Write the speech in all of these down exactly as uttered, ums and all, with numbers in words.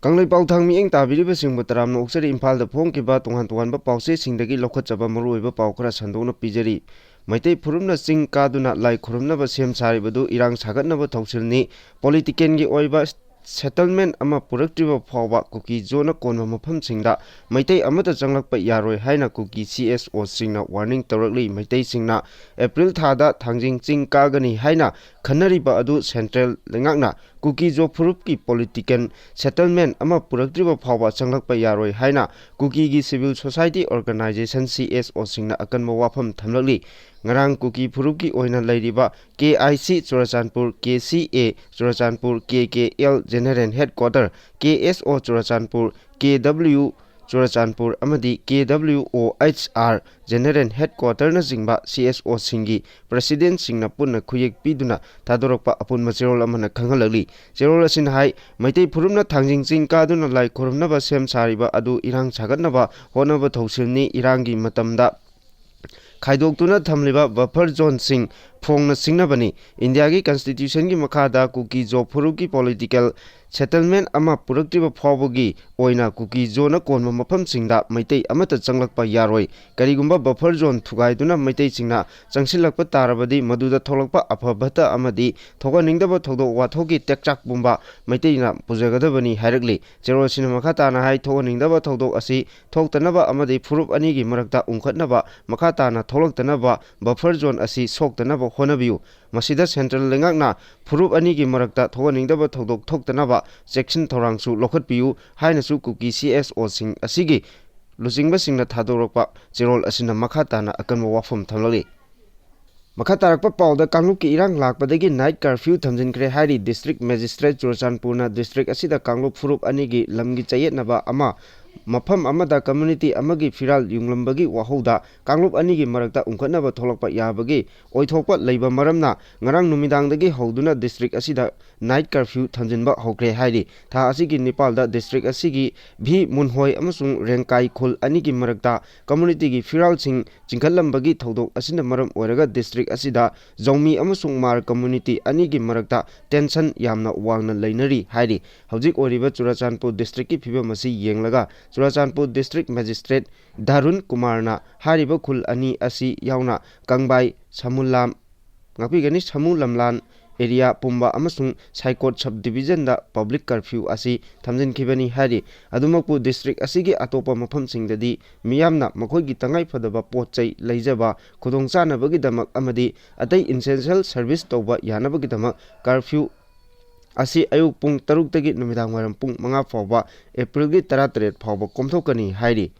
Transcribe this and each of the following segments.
ꯀꯪꯂꯩꯄꯥꯛ ꯊꯥꯡ ꯃꯤꯠꯌꯦꯡ ꯇꯥꯕꯤꯔꯤꯕꯁꯤꯡꯕꯨ ꯇꯔꯥꯝꯅ ꯑꯣꯛꯆꯔꯤ꯫ ꯏꯝꯐꯥꯜꯗ ꯐꯣꯡꯈꯤꯕ ꯇꯣꯉꯥꯟ ꯇꯣꯉꯥꯟꯕ ꯄꯥꯎꯆꯦꯁꯤꯡꯗꯒꯤ ꯂꯧꯈꯠꯆꯕ ꯃꯔꯨꯑꯣꯏꯕ ꯄꯥꯎ ꯈꯔ ꯁꯟꯗꯣꯛꯅ ꯄꯤꯖꯔꯤ꯫ ꯃꯩꯇꯩ ꯐꯨꯔꯨꯞꯅ ꯆꯤꯡ ꯀꯥꯗꯨꯅ ꯂꯥꯏ ꯈꯨꯔꯨꯝꯅꯕ ꯁꯦꯝ ꯁꯥꯔꯤꯕꯗꯨ ꯏꯔꯥꯡ ꯁꯥꯒꯠꯅꯕ ꯊꯧꯁꯤꯜꯅꯤ꯫ ꯄꯣꯂꯤꯇꯤꯀꯦꯜꯒꯤ ꯑꯣꯏꯕ ꯁꯦꯇꯜꯃꯦꯟ ꯑꯃ ꯄꯨꯔꯛꯇ꯭ꯔꯤꯕ ꯐꯥꯎꯕ ꯀꯨꯀꯤ ꯖꯣꯅ ꯀꯣꯟꯕ ꯃꯐꯝꯁꯤꯡꯗ ꯃꯩꯇꯩ ꯑꯃꯠꯇ ꯆꯪꯂꯛꯄ ꯌꯥꯔꯣꯏ ꯍꯥꯏꯅ ꯀꯨꯀꯤ ꯁꯤ ꯑꯦꯁ ꯑꯣꯁꯤꯡꯅ ꯋꯥꯔꯅꯤꯡ ꯇꯧꯔꯛꯂꯤ꯫ ꯃꯩꯇꯩꯁꯤꯡꯅ ꯑꯦꯄ꯭ꯔꯤꯜ ꯊꯥꯗ ꯊꯥꯡꯖꯤꯡ ꯆꯤꯡ ꯀꯥꯒꯅꯤ ꯍꯥꯏꯅ ꯈꯟꯅꯔꯤꯕ ꯑꯗꯨ ꯁꯦꯟꯇ꯭ꯔꯦꯜ ꯂꯩꯉꯥꯛꯅ ꯀꯨꯀꯤ ꯖꯣ ꯐꯨꯔꯨꯞꯀꯤ ꯄꯣꯂꯤꯇꯤꯀꯦꯜ ꯁꯦꯇꯜꯃꯦꯟ ꯑꯃ ꯄꯨꯔꯛꯇ꯭ꯔꯤꯕ ꯐꯥꯎꯕ ꯆꯪꯂꯛꯄ ꯌꯥꯔꯣꯏ ꯍꯥꯏꯅ ꯀꯨꯀꯤꯒꯤ civil society organisation C S ꯑꯣꯁꯤꯡꯅ ꯑꯀꯟꯕ ꯋꯥꯐꯝ ꯊꯝꯂꯛꯂꯤ꯫ ꯉꯔꯥꯡ ꯀꯨꯀꯤ ꯐꯨꯔꯨꯞꯀꯤ ꯑꯣꯏꯅ ꯂꯩꯔꯤꯕ ꯀꯦ I C Churachandpur, K C A Churachandpur, K K L general headquarter, K S O Churachandpur, K W Churachandpur ꯑꯃꯗꯤ K W O H R general ꯍꯦꯗꯀ꯭ꯋꯥꯇꯔꯅꯆꯤꯡꯕ ꯁꯤ ꯑꯦꯁ ꯑꯣꯁꯤꯡꯒꯤ ꯄ꯭ꯔꯦꯁꯤꯗꯦꯟꯠꯁꯤꯡꯅ ꯄꯨꯟꯅ ꯈꯨꯌꯦꯛ ꯄꯤꯗꯨꯅ ꯊꯥꯗꯣꯔꯛꯄ ꯑꯄꯨꯟꯕ ꯆꯦꯔꯣꯜ ꯑꯃꯅ ꯈꯪꯍꯜꯂꯛꯂꯤ꯫ ꯆꯦꯔꯣꯜ ꯑꯁꯤꯅ ꯍꯥꯏ, ꯃꯩꯇꯩ ꯐꯨꯔꯨꯞꯅ ꯊꯥꯡꯖꯤꯡ ꯆꯤꯡ ꯀꯥꯗꯨꯅ ꯂꯥꯏ ꯈꯨꯔꯨꯝꯅꯕ ꯁꯦꯝ ꯁꯥꯔꯤꯕ ꯑꯗꯨ ꯏꯔꯥꯡ ꯁꯥꯒꯠꯅꯕ ꯍꯣꯠꯅꯕ ꯊꯧꯁꯤꯜꯅꯤ꯫ ꯏꯔꯥꯡꯒꯤ ꯃꯇꯝꯗ ꯈꯥꯏꯗꯣꯛꯇꯨꯅ ꯊꯝꯂꯤꯕ ꯕꯐꯔ ꯖꯣꯟꯁꯤꯡ ꯐꯣꯡꯅ ꯁꯤꯡꯅꯕꯅꯤ꯫ ꯏꯟꯗꯤꯌꯥꯒꯤ ꯀꯟꯁꯇꯤꯇ꯭ꯌꯨꯁꯟꯒꯤ ꯃꯈꯥꯗ ꯀꯨꯀꯤ ꯖꯣ ꯐꯨꯔꯨꯞꯀꯤ ꯄꯣꯂꯤꯇꯤꯀꯦꯜ ꯁꯦꯇꯜꯃꯦꯟ ꯑꯃ ꯄꯨꯔꯛꯇ꯭ꯔꯤꯕ ꯐꯥꯎꯕꯒꯤ ꯑꯣꯏꯅ ꯀꯨꯀꯤ ꯖꯣꯅ ꯀꯣꯟꯕ ꯃꯐꯝꯁꯤꯡꯗ ꯃꯩꯇꯩ ꯑꯃꯠꯇ ꯆꯪꯂꯛꯄ ꯌꯥꯔꯣꯏ꯫ ꯀꯔꯤꯒꯨꯝꯕ ꯕꯐꯔ ꯖꯣꯟ ꯊꯨꯒꯥꯏꯗꯨꯅ ꯃꯩꯇꯩꯁꯤꯡꯅ ꯆꯪꯁꯤꯜꯂꯛꯄ ꯇꯥꯔꯕꯗꯤ ꯃꯗꯨꯗ ꯊꯣꯛꯂꯛꯄ ꯑꯐ ꯐꯠꯇ ꯑꯃꯗꯤ ꯊꯣꯛꯍꯟꯅꯤꯡꯗꯕ ꯊꯧꯗꯣꯛ ꯋꯥꯊꯣꯛꯀꯤ ꯇꯦꯛꯆꯥꯛ ꯄꯨꯝꯕ ꯃꯩꯇꯩꯅ ꯄꯨꯖꯒꯗꯕꯅꯤ ꯍꯥꯏꯔꯛꯂꯤ꯫ ꯆꯦꯔꯣꯜꯁꯤꯅ ꯃꯈꯥ ꯇꯥꯅ ꯍꯥꯏ, ꯊꯣꯛꯍꯟꯅꯤꯡꯗꯕ ꯊꯧꯗꯣꯛ ꯑꯁꯤ ꯊꯣꯛꯇꯅꯕ ꯑꯃꯗꯤ ꯐꯨꯔꯨꯞ ꯑꯅꯤꯒꯤ ꯃꯔꯛꯇ ꯎꯪꯈꯠꯅꯕ ꯃꯈꯥ ꯇꯥꯅ ꯊꯣꯛꯂꯛꯇꯅꯕ ꯕꯐꯔ ꯖꯣꯟ ꯑꯁꯤ ꯁꯣꯛꯇꯅꯕ ꯍꯣꯠꯅꯕꯤꯌꯨ꯫ ꯃꯁꯤꯗ ꯁꯦꯟꯇ꯭ꯔꯦꯜ ꯂꯩꯉꯥꯛꯅ ꯐꯨꯔꯨꯞ ꯑꯅꯤꯒꯤ ꯃꯔꯛꯇ ꯊꯣꯛꯍꯟꯅꯤꯡꯗꯕ ꯊꯧꯗꯣꯛ ꯊꯣꯛꯇꯅꯕ ꯆꯦꯛꯁꯤꯟ ꯊꯧꯔꯥꯡꯁꯨ ꯂꯧꯈꯠꯄꯤꯌꯨ ꯍꯥꯏꯅꯁꯨ ꯀꯨꯀꯤ ꯁꯤ ꯑꯦꯁ ꯑꯣꯁꯤꯡ ꯑꯁꯤꯒꯤ ꯂꯨꯆꯤꯡꯕꯁꯤꯡꯅ ꯊꯥꯗꯣꯔꯛꯄ ꯆꯦꯔꯣꯜ ꯑꯁꯤꯅ ꯃꯈꯥ ꯇꯥꯅ ꯑꯀꯟꯕ ꯋꯥꯐꯝ ꯊꯝꯂꯛꯂꯤ꯫ ꯃꯈꯥ ꯇꯥꯔꯛꯄ ꯄꯥꯎꯗ, ꯀꯥꯡꯂꯨꯞꯀꯤ ꯏꯔꯥꯡ ꯂꯥꯛꯄꯗꯒꯤ ꯅꯥꯏꯠ ꯀꯔꯐ꯭ꯌꯨ ꯊꯝꯖꯤꯟꯈ꯭ꯔꯦ ꯍꯥꯏꯔꯤ ꯗꯤꯁꯇ꯭ꯔꯤꯛ ꯃꯦꯖꯤꯁꯇ꯭ꯔꯦꯠ ꯆꯨꯔꯆꯥꯟꯄꯨꯔꯅ꯫ ꯗꯤꯁꯇ꯭ꯔꯤꯛ ꯑꯁꯤꯗ ꯀꯥꯡꯂꯨꯞ ꯐꯨꯔꯨꯞ ꯑꯅꯤꯒꯤ ꯂꯝꯒꯤ ꯆꯌꯦꯠꯅꯕ ꯑꯃ ꯃꯐꯝ ꯑꯃꯗ community ꯑꯃꯒꯤ ꯐꯤꯔꯥꯜ ꯌꯨꯡꯂꯝꯕꯒꯤ ꯋꯥꯍꯧꯗ ꯀꯥꯡꯂꯨꯞ ꯑꯅꯤꯒꯤ ꯃꯔꯛꯇ ꯎꯪꯈꯠꯅꯕ ꯊꯣꯛꯂꯛꯄ ꯌꯥꯕꯒꯤ ꯑꯣꯏꯊꯣꯛꯄ ꯂꯩꯕ ꯃꯔꯝꯅ, ꯉꯔꯥꯡ ꯅꯨꯃꯤꯗꯥꯡꯗꯒꯤ ꯍꯧꯗꯨꯅ district ꯑꯁꯤꯗ night curfew ꯊꯝꯖꯤꯟꯕ ꯍꯧꯈ꯭ꯔꯦ ꯍꯥꯏꯔꯤ꯫ ꯊꯥ ꯑꯁꯤꯒꯤ ꯅꯤꯄꯥꯜꯗ district ꯑꯁꯤꯒꯤ ꯚꯤ ꯃꯨꯟꯍꯣꯏ ꯑꯃꯁꯨꯡ ꯔꯦꯡꯀꯥꯏ ꯈꯨꯜ ꯑꯅꯤꯒꯤ ꯃꯔꯛꯇ communityꯒꯤ ꯐꯤꯔꯥꯜꯁꯤꯡ ꯆꯤꯡꯈꯠꯂꯝꯕꯒꯤ ꯊꯧꯗꯣꯛ ꯑꯁꯤꯅ ꯃꯔꯝ ꯑꯣꯏꯔꯒ district ꯑꯁꯤꯗ ꯖꯧꯃꯤ ꯑꯃꯁꯨꯡ ꯃꯥꯔ community ꯑꯅꯤꯒꯤ ꯃꯔꯛꯇ tension ꯌꯥꯝꯅ ꯋꯥꯡꯅ ꯂꯩꯅꯔꯤ ꯍꯥꯏꯔꯤ꯫ ꯍꯧꯖꯤꯛ ꯑꯣꯏꯔꯤꯕ ꯆꯨꯔꯥꯆꯥꯟꯄꯨꯔ districtꯀꯤ ꯐꯤꯕꯝ ꯑꯁꯤ ꯌꯦꯡꯂꯒ ꯆꯨꯔꯥꯆꯥꯟꯄꯨꯔ district magistrate ꯙꯥꯔꯨꯟ ꯀꯨꯃꯥꯔꯅ ꯍꯥꯏꯔꯤꯕ ꯈꯨꯜ ꯑꯅꯤ ꯑꯁꯤ ꯌꯥꯎꯅ ꯀꯪꯕꯥꯏ, ꯁꯃꯨꯂꯥꯝ, ꯉꯥꯛꯄꯤꯒꯅꯤ, ꯁꯃꯨ ꯂꯝꯂꯥꯟ area ꯄꯨꯝꯕ ꯑꯃꯁꯨꯡ ꯁꯥꯏꯀꯣꯠ sub divisionꯗ public curfew ꯑꯁꯤ ꯊꯝꯖꯤꯟꯈꯤꯕꯅꯤ ꯍꯥꯏꯔꯤ꯫ ꯑꯗꯨꯃꯛꯄꯨ district ꯑꯁꯤꯒꯤ ꯑꯇꯣꯞꯄ ꯃꯐꯝꯁꯤꯡꯗꯗꯤ ꯃꯤꯌꯥꯝꯅ ꯃꯈꯣꯏꯒꯤ ꯇꯉꯥꯏꯐꯗꯕ ꯄꯣꯠ ꯆꯩ ꯂꯩꯖꯕ ꯈꯨꯗꯣꯡꯆꯥꯅꯕꯒꯤꯗꯃꯛ ꯑꯃꯗꯤ ꯑꯇꯩ essential service ꯇꯧꯕ ꯌꯥꯅꯕꯒꯤꯗꯃꯛ curfew ꯑꯁꯤ ꯑꯌꯨꯛ ꯄꯨꯡ ꯇꯔꯨꯛꯇꯒꯤ ꯅꯨꯃꯤꯗꯥꯡ ꯋꯥꯏꯔꯝ ꯄꯨꯡ ꯃꯉꯥ ꯐꯥꯎꯕ, Aprilꯒꯤ ꯇꯔꯥꯇꯔꯦꯠ ꯐꯥꯎꯕ ꯀꯣꯝꯊꯣꯛꯀꯅꯤ ꯍꯥꯏꯔꯤ꯫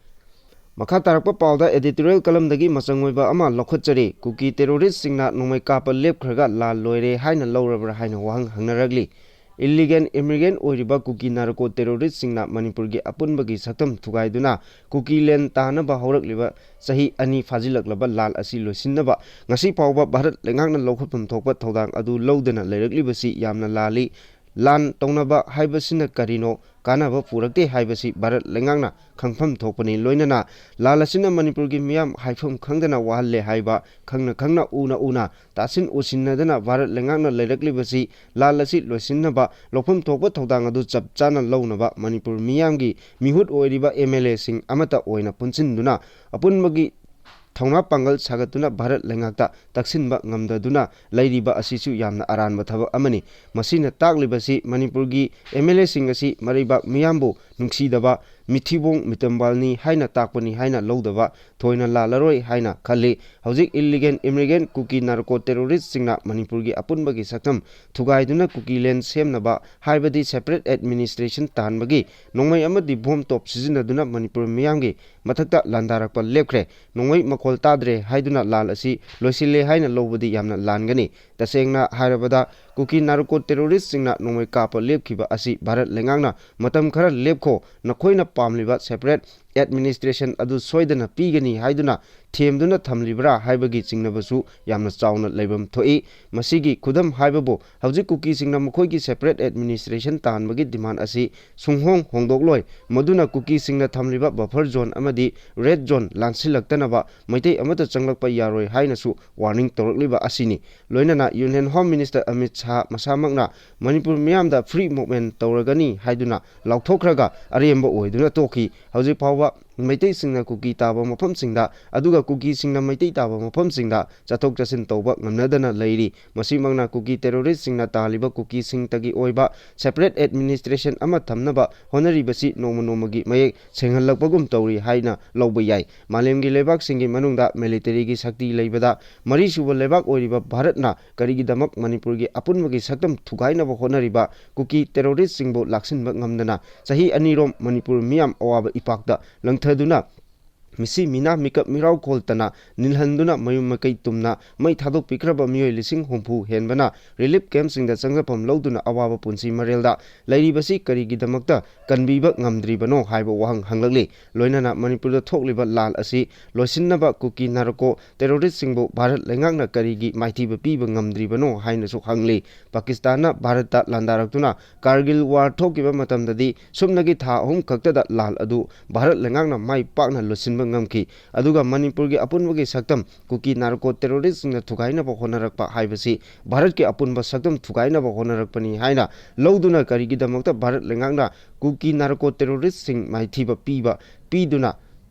ꯃꯈꯥ ꯇꯥꯔꯛꯄ ꯄꯥꯎꯗ editorial columnꯗꯒꯤ ꯃꯆꯪ ꯑꯣꯏꯕ ꯑꯃ ꯂꯧꯈꯠꯆꯔꯤ꯫ ꯀꯨꯀꯤ terroristꯁꯤꯡꯅ ꯅꯣꯡꯃꯩ ꯀꯥꯞꯄ ꯂꯦꯞꯈ꯭ꯔꯒ ꯂꯥꯜ ꯂꯣꯏꯔꯦ ꯍꯥꯏꯅ ꯂꯧꯔꯕ꯭ꯔꯥ ꯍꯥꯏꯅ ꯋꯥꯍꯪ ꯍꯪꯅꯔꯛꯂꯤ꯫ Illegal immigrant ꯑꯣꯏꯔꯤꯕ ꯀꯨꯀꯤ narco terroristꯁꯤꯡꯅ ꯃꯅꯤꯄꯨꯔꯒꯤ ꯑꯄꯨꯟꯕꯒꯤ ꯁꯛꯇꯝ ꯊꯨꯒꯥꯏꯗꯨꯅ ꯀꯨꯀꯤ land ꯇꯥꯅꯕ ꯍꯧꯔꯛꯂꯤꯕ ꯆꯍꯤ ꯑꯅꯤ ꯐꯥꯖꯤꯜꯂꯛꯂꯕ ꯂꯥꯜ ꯑꯁꯤ ꯂꯣꯏꯁꯤꯟꯅꯕ ꯉꯁꯤ ꯐꯥꯎꯕ ꯚꯥꯔꯠ ꯂꯩꯉꯥꯛꯅ ꯂꯧꯈꯠꯐꯝ ꯊꯣꯛꯄ ꯊꯧꯗꯥꯡ ꯑꯗꯨ ꯂꯧꯗꯅ ꯂꯩꯔꯛꯂꯤꯕꯁꯤ ꯌꯥꯝꯅ ꯂꯥꯜꯂꯤ꯫ ꯂꯥꯟ ꯇꯧꯅꯕ ꯍꯥꯏꯕꯁꯤꯅ ꯀꯔꯤꯅꯣ, ꯀꯥꯟꯅꯕ ꯄꯨꯔꯛꯇꯦ ꯍꯥꯏꯕꯁꯤ ꯚꯥꯔꯠ ꯂꯩꯉꯥꯛꯅ ꯈꯪꯐꯝ ꯊꯣꯛꯄꯅꯤ꯫ ꯂꯣꯏꯅꯅ ꯂꯥꯜ ꯑꯁꯤꯅ ꯃꯅꯤꯄꯨꯔꯒꯤ ꯃꯤꯌꯥꯝ ꯍꯥꯏꯐꯝ ꯈꯪꯗꯅ ꯋꯥꯍꯜꯂꯦ ꯍꯥꯏꯕ ꯈꯪꯅ ꯈꯪꯅ, ꯎꯅ ꯎꯅ, ꯇꯥꯁꯤꯟ ꯎꯁꯤꯟꯅꯗꯅ ꯚꯥꯔꯠ ꯂꯩꯉꯥꯛꯅ ꯂꯩꯔꯛꯂꯤꯕꯁꯤ ꯂꯥꯜ ꯑꯁꯤ ꯂꯣꯏꯁꯤꯟꯅꯕ ꯂꯧꯐꯝ ꯊꯣꯛꯄ ꯊꯧꯗꯥꯡ ꯑꯗꯨ ꯆꯞ ꯆꯥꯅ ꯂꯧꯅꯕ ꯃꯅꯤꯄꯨꯔ ꯃꯤꯌꯥꯝꯒꯤ ꯃꯤꯍꯨꯠ ꯑꯣꯏꯔꯤꯕ MLAꯁꯤꯡ ꯑꯃꯠꯇ ꯑꯣꯏꯅ ꯄꯨꯟꯁꯤꯟꯗꯨꯅ ꯑꯄꯨꯟꯕꯒꯤ ꯊꯧꯅꯥ ꯄꯥꯡꯒꯜ ꯁꯥꯒꯠꯇꯨꯅ ꯚꯥꯔꯠ ꯂꯩꯉꯥꯛꯇ ꯇꯛꯁꯤꯟꯕ ꯉꯝꯗꯗꯨꯅ ꯂꯩꯔꯤꯕ ꯑꯁꯤꯁꯨ ꯌꯥꯝꯅ ꯑꯔꯥꯟꯕ ꯊꯕꯛ ꯑꯃꯅꯤ꯫ ꯃꯁꯤꯅ ꯇꯥꯛꯂꯤꯕꯁꯤ ꯃꯅꯤꯄꯨꯔꯒꯤ MLAꯁꯤꯡ ꯑꯁꯤ ꯃꯔꯩꯕꯥꯛ ꯃꯤꯌꯥꯝꯕꯨ ꯅꯨꯡꯁꯤꯗꯕ, ꯃꯤꯊꯤꯕꯣꯡ ꯃꯤꯇꯝꯕꯥꯜꯅꯤ ꯍꯥꯏꯅ ꯇꯥꯛꯄꯅꯤ ꯍꯥꯏꯅ ꯂꯧꯗꯕ ꯊꯣꯏꯅ ꯂꯥꯜꯂꯔꯣꯏ ꯍꯥꯏꯅ ꯈꯜꯂꯤ꯫ ꯍꯧꯖꯤꯛ illegal immigrant ꯀꯨꯀꯤ narco terroristꯁꯤꯡꯅ ꯃꯅꯤꯄꯨꯔꯒꯤ ꯑꯄꯨꯟꯕꯒꯤ ꯁꯛꯇꯝ ꯊꯨꯒꯥꯏꯗꯨꯅ ꯀꯨꯀꯤ land ꯁꯦꯝꯅꯕ ꯍꯥꯏꯕꯗꯤ separate administration ꯇꯥꯟꯕꯒꯤ ꯅꯣꯡꯃꯩ ꯑꯃꯗꯤ ꯕꯣꯝ ꯇꯣꯞ ꯁꯤꯖꯤꯟꯅꯗꯨꯅ ꯃꯅꯤꯄꯨꯔ ꯃꯤꯌꯥꯝꯒꯤ ꯃꯊꯛꯇ ꯂꯥꯟꯗꯥꯔꯛꯄ ꯂꯦꯞꯈ꯭ꯔꯦ꯫ ꯅꯣꯡꯃꯩ ꯃꯈꯣꯜ ꯇꯥꯗ꯭ꯔꯦ ꯍꯥꯏꯗꯨꯅ ꯂꯥꯜ ꯑꯁꯤ ꯂꯣꯏꯁꯤꯜꯂꯦ ꯍꯥꯏꯅ ꯂꯧꯕꯗꯤ ꯌꯥꯝꯅ ꯂꯥꯟꯒꯅꯤ꯫ ꯇꯁꯦꯡꯅ ꯍꯥꯏꯔꯕꯗ, ꯀꯨꯀꯤ narco terroristꯁꯤꯡꯅ ꯅꯣꯡꯃꯩ ꯀꯥꯞꯄ ꯂꯦꯞꯈꯤꯕ ꯑꯁꯤ ꯚꯥꯔꯠ ꯂꯩꯉꯥꯛꯅ ꯃꯇꯝ ꯈꯔ ꯂꯦꯞꯈꯣ, ꯅꯈꯣꯏꯅ ꯄꯥꯝꯂꯤꯕ separate administration ꯑꯗꯨ ꯁꯣꯏꯗꯅ ꯄꯤꯒꯅꯤ ꯍꯥꯏꯗꯨꯅ ꯊꯦꯝꯗꯨꯅ ꯊꯝꯂꯤꯕ꯭ꯔꯥ ꯍꯥꯏꯕꯒꯤ ꯆꯤꯡꯅꯕꯁꯨ ꯌꯥꯝꯅ ꯆꯥꯎꯅ ꯂꯩꯐꯝ ꯊꯣꯛꯏ꯫ ꯃꯁꯤꯒꯤ ꯈꯨꯗꯝ ꯍꯥꯏꯕꯕꯨ ꯍꯧꯖꯤꯛ ꯀꯨꯀꯤꯁꯤꯡꯅ ꯃꯈꯣꯏꯒꯤ separate administration ꯇꯥꯍꯟꯕꯒꯤ demand ꯑꯁꯤ ꯁꯨꯡꯍꯣꯡ ꯍꯣꯡꯗꯣꯛꯂꯣꯏ꯫ ꯃꯗꯨꯅ ꯀꯨꯀꯤꯁꯤꯡꯅ ꯊꯝꯂꯤꯕ buffer zone ꯑꯃꯗꯤ red zone ꯂꯥꯟꯁꯤꯜꯂꯛꯇꯅꯕ ꯃꯩꯇꯩ ꯑꯃꯠꯇ ꯆꯪꯂꯛꯄ ꯌꯥꯔꯣꯏ ꯍꯥꯏꯅꯁꯨ warning ꯇꯧꯔꯛꯂꯤꯕ ꯑꯁꯤꯅꯤ꯫ ꯂꯣꯏꯅꯅ Union Home Minister Amit Shah ꯃꯁꯥꯃꯛꯅ Manipur ꯃꯤꯌꯥꯝꯗ free movement ꯇꯧꯔꯒꯅꯤ ꯍꯥꯏꯗꯨꯅ ꯂꯥꯎꯊꯣꯛꯈ꯭ꯔꯒ ꯑꯔꯦꯝꯕ ꯑꯣꯏꯗꯨꯅ ꯇꯣꯛꯈꯤ꯫ ꯍꯧꯖꯤꯛ ꯐꯥꯎꯕ ꯃꯩꯇꯩꯁꯤꯡꯅ ꯀꯨꯀꯤ ꯇꯥꯕ ꯃꯐꯝꯁꯤꯡꯗ, ꯑꯗꯨꯒ ꯀꯨꯀꯤꯁꯤꯡꯅ ꯃꯩꯇꯩ ꯇꯥꯕ ꯃꯐꯝꯁꯤꯡꯗ ꯆꯠꯊꯣꯛ ꯆꯠꯁꯤꯟ ꯇꯧꯕ ꯉꯝꯅꯗꯅ ꯂꯩꯔꯤ꯫ ꯃꯁꯤꯃꯛꯅ ꯀꯨꯀꯤ terroristꯁꯤꯡꯅ ꯇꯥꯜꯂꯤꯕ ꯀꯨꯀꯤꯁꯤꯡꯇꯒꯤ ꯑꯣꯏꯕ separate administration ꯑꯃ ꯊꯝꯅꯕ ꯍꯣꯠꯅꯔꯤꯕꯁꯤ ꯅꯣꯡꯃ ꯅꯣꯡꯃꯒꯤ ꯃꯌꯦꯛ ꯁꯦꯡꯍꯜꯂꯛꯄꯒꯨꯝ ꯇꯧꯔꯤ ꯍꯥꯏꯅ ꯂꯧꯕ ꯌꯥꯏ꯫ ꯃꯥꯂꯦꯝꯒꯤ ꯂꯩꯕꯥꯛꯁꯤꯡꯒꯤ ꯃꯅꯨꯡꯗ militaryꯒꯤ ꯁꯛꯇꯤ ꯂꯩꯕꯗ ꯃꯔꯤꯁꯨꯕ ꯂꯩꯕꯥꯛ ꯑꯣꯏꯔꯤꯕ ꯚꯥꯔꯠꯅ ꯀꯔꯤꯒꯤꯗꯃꯛ ꯃꯅꯤꯄꯨꯔꯒꯤ ꯑꯄꯨꯟꯕꯒꯤ ꯁꯛꯇꯝ ꯊꯨꯒꯥꯏꯅꯕ ꯍꯣꯠꯅꯔꯤꯕ ꯀꯨꯀꯤ terroristꯁꯤꯡꯕꯨ ꯂꯥꯛꯁꯤꯟꯕ ꯉꯝꯗꯅ ꯆꯍꯤ ꯑꯅꯤꯔꯣꯝ ꯃꯅꯤꯄꯨꯔ ꯃꯤꯌꯥꯝ ꯑꯋꯥꯕ ꯏꯄꯥꯛꯇ ꯂꯪꯊꯗꯨꯅ ꯃꯤꯁꯤ ꯃꯤꯅꯥ ꯃꯤꯀꯞ ꯃꯤꯔꯥꯎ ꯈꯣꯜꯇꯅ ꯅꯤꯜꯍꯟꯗꯨꯅ ꯃꯌꯨꯝ ꯃꯀꯩ ꯇꯨꯝꯅ ꯃꯩ ꯊꯥꯗꯣꯛꯄꯤꯈ꯭ꯔꯕ ꯃꯤꯑꯣꯏ ꯂꯤꯁꯤꯡ ꯍꯨꯝꯐꯨ ꯍꯦꯟꯕꯅ relief campꯁꯤꯡꯗ ꯆꯪꯖꯐꯝ ꯂꯧꯗꯨꯅ ꯑꯋꯥꯕ ꯄꯨꯟꯁꯤ ꯃꯔꯦꯜꯗ ꯂꯩꯔꯤꯕꯁꯤ ꯀꯔꯤꯒꯤꯗꯃꯛꯇ ꯀꯟꯕꯤꯕ ꯉꯝꯗ꯭ꯔꯤꯕꯅꯣ ꯍꯥꯏꯕ ꯋꯥꯍꯪ ꯍꯪꯂꯛꯂꯤ꯫ ꯂꯣꯏꯅꯅ ꯃꯅꯤꯄꯨꯔꯗ ꯊꯣꯛꯂꯤꯕ ꯂꯥꯜ ꯑꯁꯤ ꯂꯣꯏꯁꯤꯟꯅꯕ ꯀꯨꯀꯤ narco terroristꯁꯤꯡꯕꯨ ꯚꯥꯔꯠ ꯂꯩꯉꯥꯛꯅ ꯀꯔꯤꯒꯤ ꯃꯥꯏꯊꯤꯕ ꯄꯤꯕ ꯉꯝꯗ꯭ꯔꯤꯕꯅꯣ ꯍꯥꯏꯅꯁꯨ ꯍꯪꯂꯤ꯫ ꯄꯥꯀꯤꯁꯇꯥꯟꯅ ꯚꯥꯔꯠꯇ ꯂꯥꯟꯗꯥꯔꯛꯇꯨꯅ ꯀꯥꯔꯒꯤꯜ war ꯊꯣꯛꯈꯤꯕ ꯃꯇꯝꯗꯗꯤ ꯁꯨꯞꯅꯒꯤ ꯊꯥ ꯑꯍꯨꯝ ꯈꯛꯇꯗ ꯂꯥꯜ ꯑꯗꯨ ꯚꯥꯔꯠ ꯂꯩꯉꯥꯛꯅ ꯃꯥꯏ ꯄꯥꯛꯅ ꯂꯣꯏꯁꯤꯟꯕ ꯉꯝꯈꯤ꯫ ꯑꯗꯨꯒ ꯃꯅꯤꯄꯨꯔꯒꯤ ꯑꯄꯨꯟꯕꯒꯤ ꯁꯛꯇꯝ ꯀꯨꯀꯤ narco terroristꯁꯤꯡꯅ ꯊꯨꯒꯥꯏꯅꯕ ꯍꯣꯠꯅꯔꯛꯄ ꯍꯥꯏꯕꯁꯤ ꯚꯥꯔꯠꯀꯤ ꯑꯄꯨꯟꯕ ꯁꯛꯇꯝ ꯊꯨꯒꯥꯏꯅꯕ ꯍꯣꯠꯅꯔꯛꯄꯅꯤ ꯍꯥꯏꯅ ꯂꯧꯗꯨꯅ ꯀꯔꯤꯒꯤꯗꯃꯛꯇ ꯚꯥꯔꯠ ꯂꯩꯉꯥꯛꯅ ꯀꯨꯀꯤ narco terroristꯁꯤꯡ ꯃꯥꯏꯊꯤꯕ ꯄꯤꯕ, ꯄꯤꯗꯨꯅ,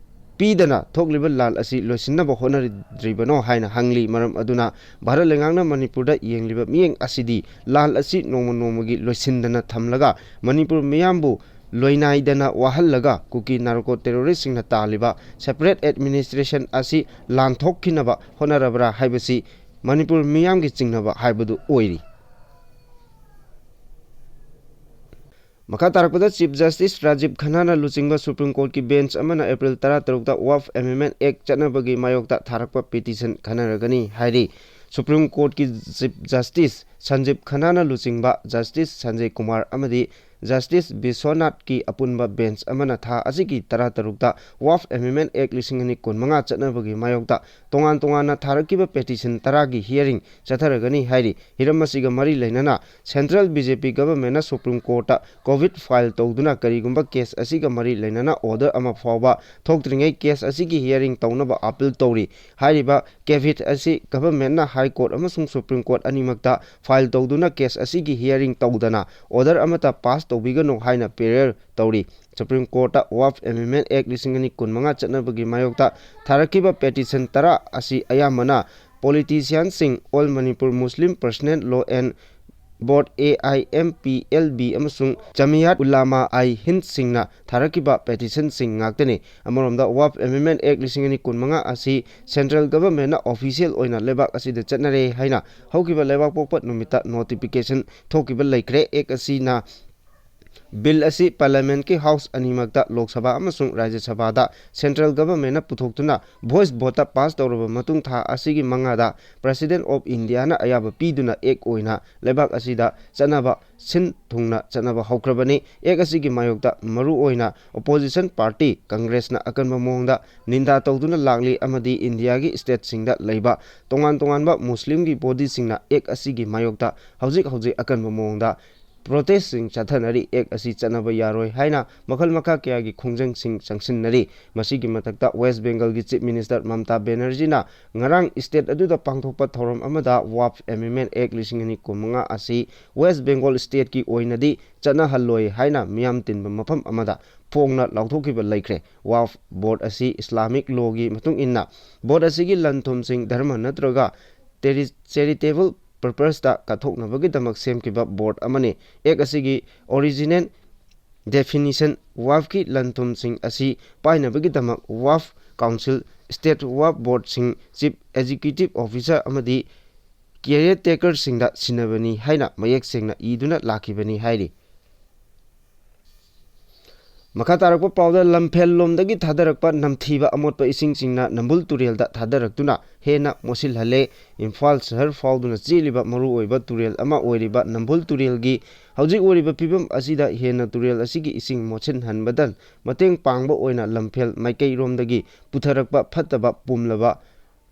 ꯄꯤꯗꯅ ꯊꯣꯛꯂꯤꯕ ꯂꯥꯜ ꯑꯁꯤ ꯂꯣꯏꯁꯤꯟꯅꯕ ꯍꯣꯠꯅꯔꯤꯗ꯭ꯔꯤꯕꯅꯣ ꯍꯥꯏꯅ ꯍꯪꯂꯤ꯫ ꯃꯔꯝ ꯑꯗꯨꯅ ꯚꯥꯔꯠ ꯂꯩꯉꯥꯛꯅ ꯃꯅꯤꯄꯨꯔꯗ ꯌꯦꯡꯂꯤꯕ ꯃꯤꯠꯌꯦꯡ ꯑꯁꯤꯗꯤ ꯂꯥꯜ ꯑꯁꯤ ꯅꯣꯡꯃ ꯅꯣꯡꯃꯒꯤ ꯂꯣꯏꯁꯤꯟꯗꯅ ꯊꯝꯂꯒ ꯃꯅꯤꯄꯨꯔ ꯃꯤꯌꯥꯝꯕꯨ ꯂꯣꯏꯅꯥꯏꯗꯅ ꯋꯥꯍꯜꯂꯒ ꯀꯨꯀꯤ narco terroristꯁꯤꯡꯅ ꯇꯥꯜꯂꯤꯕ separate administration ꯑꯁꯤ ꯂꯥꯟꯊꯣꯛꯈꯤꯅꯕ ꯍꯣꯠꯅꯔꯕ꯭ꯔꯥ ꯍꯥꯏꯕꯁꯤ ꯃꯅꯤꯄꯨꯔ ꯃꯤꯌꯥꯝꯒꯤ ꯆꯤꯡꯅꯕ ꯍꯥꯏꯕꯗꯨ ꯑꯣꯏꯔꯤ꯫ ꯃꯈꯥ ꯇꯥꯔꯛꯄꯗ Chief Justice ꯔꯥꯖꯤꯕ ꯈꯟꯅꯥꯅ ꯂꯨꯆꯤꯡꯕ Supreme Courtꯀꯤ bench ꯑꯃꯅ April ꯇꯔꯥꯇꯔꯨꯛꯇ Waqf Amendment Act ꯆꯠꯅꯕꯒꯤ ꯃꯥꯌꯣꯛꯇ ꯊꯥꯔꯛꯄ petition ꯈꯟꯅꯔꯒꯅꯤ ꯍꯥꯏꯔꯤ꯫ Supreme Courtꯀꯤ Chief Justice ꯁꯟꯖꯤꯕ ꯈꯟꯅꯥꯅ ꯂꯨꯆꯤꯡꯕ Justice ꯁꯟꯖꯌ ꯀꯨꯃꯥꯔ ꯑꯃꯗꯤ Justice ꯕꯤꯁ꯭ꯋꯅꯥꯊꯀꯤ ꯑꯄꯨꯟꯕ ꯕꯦꯟꯆ ꯑꯃꯅ ꯊꯥ ꯑꯁꯤꯒꯤ ꯇꯔꯥꯇꯔꯨꯛꯇ Waqf Amendment Act ꯂꯤꯁꯤꯡ ꯑꯅꯤ ꯀꯨꯟꯃꯉꯥ ꯆꯠꯅꯕꯒꯤ ꯃꯥꯌꯣꯛꯇ ꯇꯣꯉꯥꯟ ꯇꯣꯉꯥꯟꯅ ꯊꯥꯔꯛꯈꯤꯕ petition ꯇꯔꯥꯒꯤ hearing ꯆꯠꯊꯔꯒꯅꯤ ꯍꯥꯏꯔꯤ꯫ ꯍꯤꯔꯝ ꯑꯁꯤꯒ ꯃꯔꯤ ꯂꯩꯅꯅ Central B J P government ꯅ Supreme Court ꯇ COVID file ꯇꯧꯗꯨꯅ ꯀꯔꯤꯒꯨꯝꯕ case ꯑꯁꯤꯒ ꯃꯔꯤ ꯂꯩꯅꯅ order ꯑꯃ ꯐꯥꯎꯕ ꯊꯣꯛꯇ꯭ꯔꯤꯉꯩ case ꯑꯁꯤꯒꯤ hearing ꯇꯧꯅꯕ appeal ꯇꯧꯔꯤ꯫ ꯍꯥꯏꯔꯤꯕ caveat ꯑꯁꯤ government ꯅ High Court ꯑꯃꯁꯨꯡ Supreme Court ꯑꯅꯤꯃꯛꯇ file ꯇꯧꯗꯨꯅ case ꯑꯁꯤꯒꯤ hearing ꯇꯧꯗꯅ order ꯑꯃꯠꯇ pass ꯇꯧꯕꯤꯒꯅꯨ ꯍꯥꯏꯅ prayer ꯇꯧꯔꯤ꯫ Supreme Court ꯇ Waqf Amendment Act ꯂꯤꯁꯤꯡ ꯑꯅꯤ ꯀꯨꯟꯃꯉꯥ ꯆꯠꯅꯕꯒꯤ ꯃꯥꯌꯣꯛꯇ ꯊꯥꯔꯛꯈꯤꯕ petition ꯇꯔꯥ ꯑꯁꯤ ꯑꯌꯥꯝꯕꯅ politician ꯁꯤꯡ, All Manipur Muslim Personnel Law and Board, A I M P L B, ꯑꯃꯁꯨꯡ Jamiyat Ulama-i-Hind ꯁꯤꯡꯅ ꯊꯥꯔꯛꯈꯤꯕ petition ꯁꯤꯡ ꯉꯥꯛꯇꯅꯤ꯫ ꯑꯃꯔꯣꯝꯗ, Waqf Amendment Act ꯂꯤꯁꯤꯡ ꯑꯅꯤ ꯀꯨꯟꯃꯉꯥ ꯑꯁꯤ central government ꯅ official ꯑꯣꯏꯅ ꯂꯩꯕꯥꯛ ꯑꯁꯤꯗ ꯆꯠꯅꯔꯦ ꯍꯥꯏꯅ ꯍꯧꯈꯤꯕ ꯂꯩꯕꯥꯛꯄꯣꯛꯄ ꯅꯨꯃꯤꯠꯇ notification ꯊꯣꯛꯈꯤꯕ ꯂꯩꯈ꯭ꯔꯦ꯫ Act ꯑꯁꯤꯅ bill ꯑꯁꯤ parliament ꯀꯤ house ꯑꯅꯤꯃꯛꯇ, Lok Sabha ꯑꯃꯁꯨꯡ Rajya Sabha ꯗ, central government ꯅ ꯄꯨꯊꯣꯛꯇꯨꯅ voice vote ꯇ pass ꯇꯧꯔꯕ ꯃꯇꯨꯡ, ꯊꯥ ꯑꯁꯤꯒꯤ ꯃꯉꯥꯗ President of India ꯅ ꯑꯌꯥꯕ ꯄꯤꯗꯨꯅ act ꯑꯣꯏꯅ ꯂꯩꯕꯥꯛ ꯑꯁꯤꯗ ꯆꯠꯅꯕ, ꯁꯤꯟ ꯊꯨꯡꯅ ꯆꯠꯅꯕ ꯍꯧꯈ꯭ꯔꯕꯅꯤ꯫ Act ꯑꯁꯤꯒꯤ ꯃꯥꯌꯣꯛꯇ ꯃꯔꯨꯑꯣꯏꯅ opposition party Congress ꯅ ꯑꯀꯟꯕ ꯃꯑꯣꯡꯗ ꯅꯤꯟꯗꯥ ꯇꯧꯗꯨꯅ ꯂꯥꯛꯂꯤ, ꯑꯃꯗꯤ ꯏꯟꯗꯤꯌꯥꯒꯤ state ꯁꯤꯡꯗ ꯂꯩꯕ ꯇꯣꯉꯥꯟ ꯇꯣꯉꯥꯟꯕ ꯃꯨꯁꯂꯤꯝꯒꯤ body ꯁꯤꯡꯅ Act ꯑꯁꯤꯒꯤ ꯃꯥꯌꯣꯛꯇ ꯍꯧꯖꯤꯛ ꯍꯧꯖꯤꯛ ꯑꯀꯟꯕ ꯃꯑꯣꯡꯗ protest ꯁꯤꯡ ꯆꯠꯊꯅꯔꯤ꯫ Act ꯑꯁꯤ ꯆꯠꯅꯕ ꯌꯥꯔꯣꯏ ꯍꯥꯏꯅ ꯃꯈꯜ ꯃꯈꯥ ꯀꯌꯥꯒꯤ ꯈꯣꯡꯖꯪꯁꯤꯡ ꯆꯪꯁꯤꯟꯅꯔꯤ꯫ ꯃꯁꯤꯒꯤ ꯃꯊꯛꯇ, West Bengal ꯒꯤ Chief Minister Mamata Banerjee ꯅ ꯉꯔꯥꯡ state ꯑꯗꯨꯗ ꯄꯥꯡꯊꯣꯛꯄ ꯊꯧꯔꯝ ꯑꯃꯗ Waqf Amendment Act ꯂꯤꯁꯤꯡ ꯑꯅꯤ ꯀꯨꯟꯃꯉꯥ ꯑꯁꯤ West Bengal state ꯀꯤ ꯑꯣꯏꯅꯗꯤ ꯆꯠꯅꯍꯜꯂꯣꯏ ꯍꯥꯏꯅ ꯃꯤꯌꯥꯝ ꯇꯤꯟꯕ ꯃꯐꯝ ꯑꯃꯗ ꯐꯣꯡꯅ ꯂꯥꯎꯊꯣꯛꯈꯤꯕ ꯂꯩꯈ꯭ꯔꯦ꯫ Waqf Board ꯑꯁꯤ Islamic law ꯒꯤ ꯃꯇꯨꯡ ꯏꯟꯅ board ꯑꯁꯤꯒꯤ ꯂꯟ ꯊꯨꯝꯁꯤꯡ ꯙꯔꯃ ꯅꯠꯇ꯭ꯔꯒ ꯇꯦꯔꯤ-, charitable purpose ꯇ ꯀꯠꯊꯣꯛꯅꯕꯒꯤꯗꯃꯛ ꯁꯦꯝꯈꯤꯕ board ꯑꯃꯅꯤ꯫ Act ꯑꯁꯤꯒꯤ original definition, Waqf ꯀꯤ ꯂꯟ ꯊꯨꯝꯁꯤꯡ ꯑꯁꯤ ꯄꯥꯏꯅꯕꯒꯤꯗꯃꯛ Waqf Council, State Waqf Board ꯁꯤꯡ, Chief Executive Officer ꯑꯃꯗꯤ caretaker ꯁꯤꯡꯗ ꯁꯤꯟꯅꯕꯅꯤ ꯍꯥꯏꯅ ꯃꯌꯦꯛ ꯁꯦꯡꯅ ꯏꯗꯨꯅ ꯂꯥꯛꯈꯤꯕꯅꯤ ꯍꯥꯏꯔꯤ꯫ ꯃꯈꯥ ꯇꯥꯔꯛꯄ ꯄꯥꯎꯗ, ꯂꯝꯐꯦꯜ ꯂꯣꯝꯗꯒꯤ ꯊꯥꯗꯔꯛꯄ ꯅꯝꯊꯤꯕ ꯑꯃꯣꯠꯄ ꯏꯁꯤꯡꯁꯤꯡꯅ ꯅꯝꯕꯨꯜ ꯇꯨꯔꯦꯜꯗ ꯊꯥꯗꯔꯛꯇꯨꯅ ꯍꯦꯟꯅ ꯃꯣꯠꯁꯤꯜꯍꯜꯂꯦ꯫ ꯏꯝꯐꯥꯜ ꯁꯍꯔ ꯐꯥꯎꯗꯨꯅ ꯆꯦꯜꯂꯤꯕ ꯃꯔꯨꯑꯣꯏꯕ ꯇꯨꯔꯦꯜ ꯑꯃ ꯑꯣꯏꯔꯤꯕ ꯅꯝꯕꯨꯜ ꯇꯨꯔꯦꯜꯒꯤ ꯍꯧꯖꯤꯛ ꯑꯣꯏꯔꯤꯕ ꯐꯤꯕꯝ ꯑꯁꯤꯗ ꯍꯦꯟꯅ ꯇꯨꯔꯦꯜ ꯑꯁꯤꯒꯤ ꯏꯁꯤꯡ ꯃꯣꯠꯁꯤꯟꯍꯟꯕꯗ ꯃꯇꯦꯡ ꯄꯥꯡꯕ ꯑꯣꯏꯅ ꯂꯝꯐꯦꯜ ꯃꯥꯏꯀꯩꯔꯣꯝꯗꯒꯤ ꯄꯨꯊꯔꯛꯄ ꯐꯠꯇꯕ ꯄꯨꯝꯂꯕ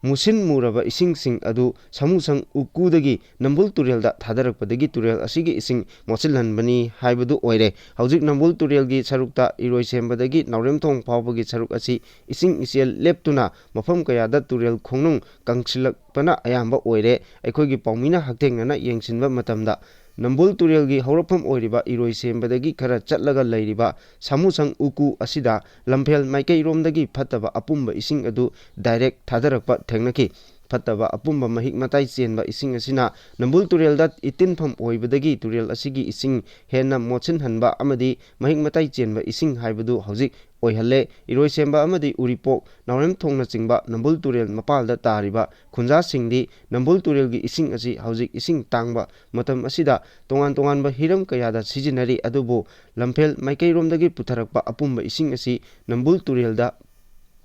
ꯃꯨꯁꯤꯟ ꯃꯨꯔꯕ ꯏꯁꯤꯡꯁꯤꯡ ꯑꯗꯨ ꯁꯥꯃꯨꯁꯪ ꯎꯀꯨꯗꯒꯤ ꯅꯝꯕꯨꯜ ꯇꯨꯔꯦꯜꯗ ꯊꯥꯗꯔꯛꯄꯗꯒꯤ ꯇꯨꯔꯦꯜ ꯑꯁꯤꯒꯤ ꯏꯁꯤꯡ ꯃꯣꯠꯁꯤꯜꯍꯟꯕꯅꯤ ꯍꯥꯏꯕꯗꯨ ꯑꯣꯏꯔꯦ꯫ ꯍꯧꯖꯤꯛ ꯅꯝꯕꯨꯜ ꯇꯨꯔꯦꯜꯒꯤ ꯁꯔꯨꯛꯇ ꯏꯔꯣꯏꯁꯦꯝꯕꯗꯒꯤ ꯅꯥꯎꯔꯦꯝꯊꯣꯡ ꯐꯥꯎꯕꯒꯤ ꯁꯔꯨꯛ ꯑꯁꯤ ꯏꯁꯤꯡ ꯏꯆꯦꯜ ꯂꯦꯞꯇꯨꯅ ꯃꯐꯝ ꯀꯌꯥꯗ ꯇꯨꯔꯦꯜ ꯈꯣꯡꯅꯨꯡ ꯀꯪꯁꯤꯜꯂꯛꯄꯅ ꯑꯌꯥꯝꯕ ꯑꯣꯏꯔꯦ꯫ ꯑꯩꯈꯣꯏꯒꯤ ꯄꯥꯎꯃꯤꯅ ꯍꯛꯊꯦꯡꯅꯅ ꯌꯦꯡꯁꯤꯟꯕ ꯃꯇꯝꯗ, ꯅꯝꯕꯨꯜ ꯇꯨꯔꯦꯜꯒꯤ ꯍꯧꯔꯛꯐꯝ ꯑꯣꯏꯔꯤꯕ ꯏꯔꯣꯏꯁꯦꯝꯕꯗꯒꯤ ꯈꯔ ꯆꯠꯂꯒ ꯂꯩꯔꯤꯕ ꯁꯥꯃꯨꯁꯪ ꯎꯀꯨ ꯑꯁꯤꯗ ꯂꯝꯐꯦꯜ ꯃꯥꯏꯀꯩꯔꯣꯝꯗꯒꯤ ꯐꯠꯇꯕ ꯑꯄꯨꯝꯕ ꯏꯁꯤꯡ ꯑꯗꯨ ꯗꯥꯏꯔꯦꯛ ꯊꯥꯗꯔꯛꯄ ꯊꯦꯡꯅꯈꯤ꯫ ꯐꯠꯇꯕ ꯑꯄꯨꯝꯕ ꯃꯍꯤꯛ ꯃꯇꯥꯏ ꯆꯦꯟꯕ ꯏꯁꯤꯡ ꯑꯁꯤꯅ ꯅꯝꯕꯨꯜ ꯇꯨꯔꯦꯜꯗ ꯏꯇꯤꯟꯐꯝ ꯑꯣꯏꯕꯗꯒꯤ ꯇꯨꯔꯦꯜ ꯑꯁꯤꯒꯤ ꯏꯁꯤꯡ ꯍꯦꯟꯅ ꯃꯣꯠꯁꯤꯟꯍꯟꯕ ꯑꯃꯗꯤ ꯃꯍꯤꯛ ꯃꯇꯥꯏ ꯆꯦꯟꯕ ꯏꯁꯤꯡ ꯍꯥꯏꯕꯗꯨ ꯍꯧꯖꯤꯛ ꯑꯣꯏꯍꯜꯂꯦ꯫ ꯏꯔꯣꯏꯁꯦꯝꯕ ꯑꯃꯗꯤ ꯎꯔꯤꯄꯣꯛ, ꯅꯥꯎꯔꯦꯝꯊꯣꯡꯅꯆꯤꯡꯕ ꯅꯝꯕꯨꯜ ꯇꯨꯔꯦꯜ ꯃꯄꯥꯜꯗ ꯇꯥꯔꯤꯕ ꯈꯨꯟꯖꯥꯁꯤꯡꯗꯤ ꯅꯝꯕꯨꯜ ꯇꯨꯔꯦꯜꯒꯤ ꯏꯁꯤꯡ ꯑꯁꯤ ꯍꯧꯖꯤꯛ ꯏꯁꯤꯡ ꯇꯥꯡꯕ ꯃꯇꯝ ꯑꯁꯤꯗ ꯇꯣꯉꯥꯟ ꯇꯣꯉꯥꯟꯕ ꯍꯤꯔꯝ ꯀꯌꯥꯗ ꯁꯤꯖꯤꯟꯅꯔꯤ꯫ ꯑꯗꯨꯕꯨ ꯂꯝꯐꯦꯜ ꯃꯥꯏꯀꯩꯔꯣꯝꯗꯒꯤ ꯄꯨꯊꯔꯛꯄ ꯑꯄꯨꯝꯕ ꯏꯁꯤꯡ ꯑꯁꯤ ꯅꯝꯕꯨꯜ ꯇꯨꯔꯦꯜꯗ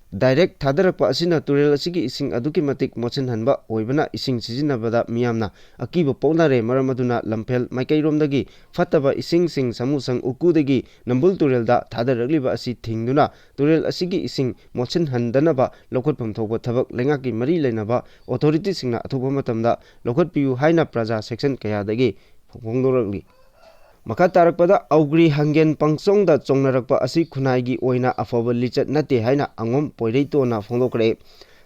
ꯗꯥꯏꯔꯦꯛ ꯊꯥꯗꯔꯛꯄ ꯑꯁꯤꯅ ꯇꯨꯔꯦꯜ ꯑꯁꯤꯒꯤ ꯏꯁꯤꯡ ꯑꯗꯨꯛꯀꯤ ꯃꯇꯤꯛ ꯃꯣꯠꯁꯤꯟꯍꯟꯕ ꯑꯣꯏꯕꯅ ꯏꯁꯤꯡ ꯁꯤꯖꯤꯟꯅꯕꯗ ꯃꯤꯌꯥꯝꯅ ꯑꯀꯤꯕ ꯄꯣꯛꯅꯔꯦ꯫ ꯃꯔꯝ ꯑꯗꯨꯅ ꯂꯝꯐꯦꯜ ꯃꯥꯏꯀꯩꯔꯣꯝꯗꯒꯤ ꯐꯠꯇꯕ ꯏꯁꯤꯡꯁꯤꯡ ꯁꯥꯃꯨꯁꯪ ꯎꯀꯨꯗꯒꯤ ꯅꯝꯕꯨꯜ ꯇꯨꯔꯦꯜꯗ ꯊꯥꯗꯔꯛꯂꯤꯕ ꯑꯁꯤ ꯊꯤꯡꯗꯨꯅ ꯇꯨꯔꯦꯜ ꯑꯁꯤꯒꯤ ꯏꯁꯤꯡ ꯃꯣꯠꯁꯤꯟꯍꯟꯗꯅꯕ ꯂꯧꯈꯠꯐꯝ ꯊꯣꯛꯄ ꯊꯕꯛ ꯂꯩꯉꯥꯛꯀꯤ ꯃꯔꯤ ꯂꯩꯅꯕ ꯑꯣꯊꯣꯔꯤꯇꯤꯁꯤꯡꯅ ꯑꯊꯨꯕ ꯃꯇꯝꯗ ꯂꯧꯈꯠꯄꯤꯌꯨ ꯍꯥꯏꯅ ꯄ꯭ꯔꯖꯥ ꯁꯦꯛꯁꯟ ꯀꯌꯥꯗꯒꯤ ꯐꯣꯡꯗꯣꯔꯛꯂꯤ꯫ ꯃꯈꯥ ꯇꯥꯔꯛꯄꯗ, ꯑꯧꯒ꯭ꯔꯤ ꯍꯪꯒꯦꯟ ꯄꯪꯆꯣꯡꯗ ꯆꯣꯡꯅꯔꯛꯄ ꯑꯁꯤ ꯈꯨꯟꯅꯥꯏꯒꯤ ꯑꯣꯏꯅ ꯑꯐꯕ ꯂꯤꯆꯠ ꯅꯠꯇꯦ ꯍꯥꯏꯅ ꯑꯉꯣꯝ ꯄꯣꯏꯔꯩꯇꯣꯟꯅ ꯐꯣꯡꯗꯣꯛꯈ꯭ꯔꯦ꯫